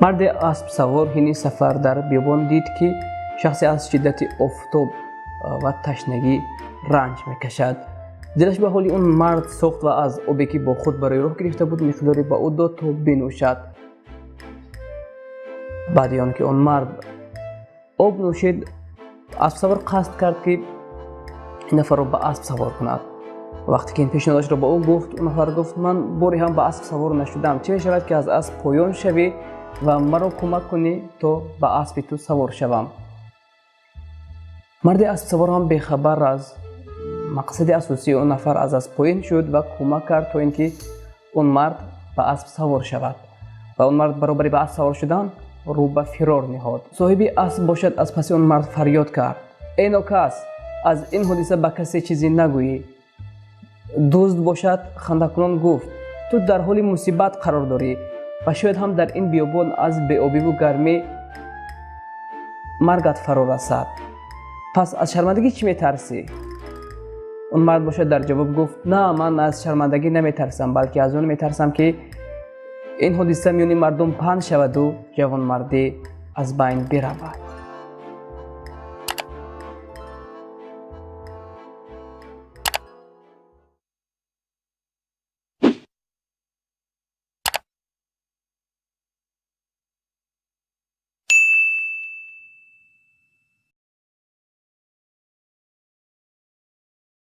Марди аспсавор ҳини сафар дар биёбон дид, ки шахсе аз шиддати офтоб ва ташнагӣ ранҷ мекашад. Дилаш ба ҳоли он мард сохт ва аз обе, ки бо худ барои роҳ гирифта буд, миқдоре ба ӯ дод, то бинӯшад. Баъди он ки он мард об нӯшид, аспсавор қасд кард, ки ин нафарро ба асп савор кунад. Вақте ки ин пешниҳодашро ба ӯ гуфт, он нафар гуфт: «Ман боре ҳам ба асп савор нашудам. Чӣ мешавад, ки аз асп поён шавӣ ва маро кӯмак кунӣ, то ба аспи ту савор шавам?» Марди аспсавор ҳам бехабар аз мақсади асосии он нафар аз асп поин шуд ва кӯмак кард, то ин ки он мард ба асп савор шавад. Ва он мард баробари ба асп савор шудан рӯ ба фирор ниҳод. Соҳиби асп бошад, аз паси он мард фарёд кард: «Эй нокас, аз ин ҳодиса ба касе чизе нагӯӣ!» Дузд бошад, хандакунон гуфт: «Ту дар ҳоли мусибат қарор дорӣ ва шояд ҳам дар ин биёбон аз беобиву гармӣ маргат фаро расад. Пас аз шармандагӣ чӣ метарсӣ?» Он мард бошад, дар ҷавоб гуфт: «На, ман аз шармандагӣ наметарсам, балки аз он метарсам, ки ин ҳодиса миёни мардум паҳн шаваду ҷавонмардӣ аз байн биравад».